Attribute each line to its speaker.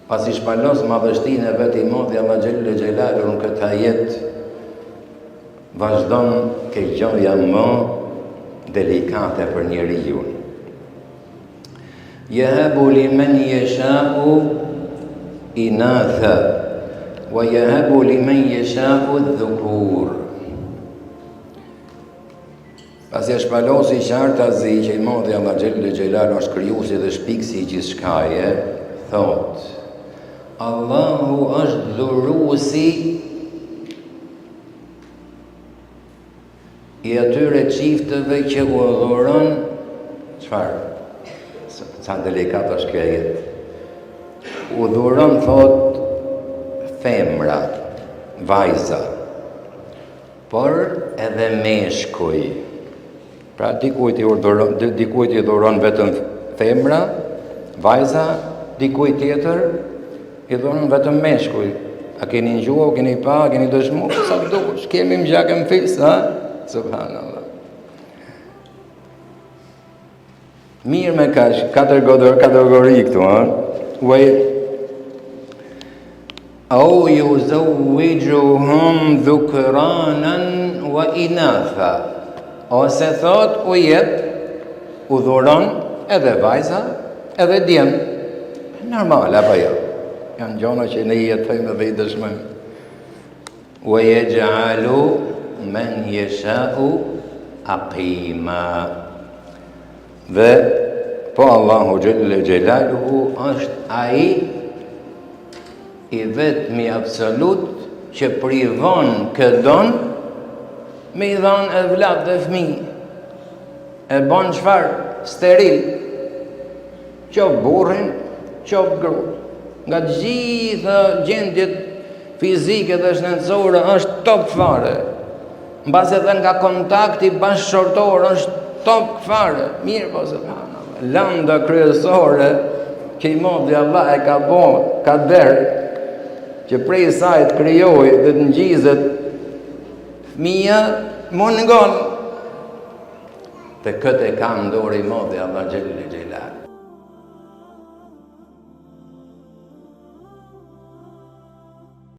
Speaker 1: Pasi shpalos madhështinë e vet i madhi Allah xhelle xhelaluhu në këtë ajet, vazhdon ke gjoja më delikate për njeriun. Jehebu limen jeshau inatha, wa jehebu limen jeshau dhukur. Pasi e shpalosi qartazi që i madhi Allah xhelle xhelaluhu është krijuesi dhe shpikësi i gjithçkaje, thotë, Allahu është dhuruesi i atyre çifteve që u dhuron çfarë? Sa delikat është ky ajet. U dhuron thotë femra, vajza. Por edhe meshkuj. Pra dikujt i urdhëron, dikujt i dhuron vetëm femra, vajza, dikujt tjetër i dhuron vetëm meshkuj. A keni ngju, a keni pa, a keni dëshmu, sa të dush, kemi në gjak e në fis, ha? Subhanallah. Mirë me kaq, katër kategori këtu, ha? Ue, au juzevvixhuhum dhukranen wa inatha. Ose thot, u jep, u dhuron edhe vajza, edhe djem. Normal, apo jo? Janë gjona që ne i jetojmë dhe i dëshmojmë. Wa yaj'alu man yasha'u aqima. Dhe po Allahu xhelle xhelaluhu është ai i vetmi absolut që privon kë don me i dhanë evlad dhe fmi. E bon çfarë? Steril. Qoftë burrin, qoftë gruan. Nga të gjitha gjendjet fizike dhe shëndetësore është top fare. Mbase edhe nga kontakti bashkëshortor është top fare. Mirëpo subhanallah. Landa kryesore që i madhi Allah e ka bo kader që prej saj të krijojë dhe të ngjizet fëmija mungon. Dhe këtë e ka në dorë i madhi Allah xhelle xhelaluhu.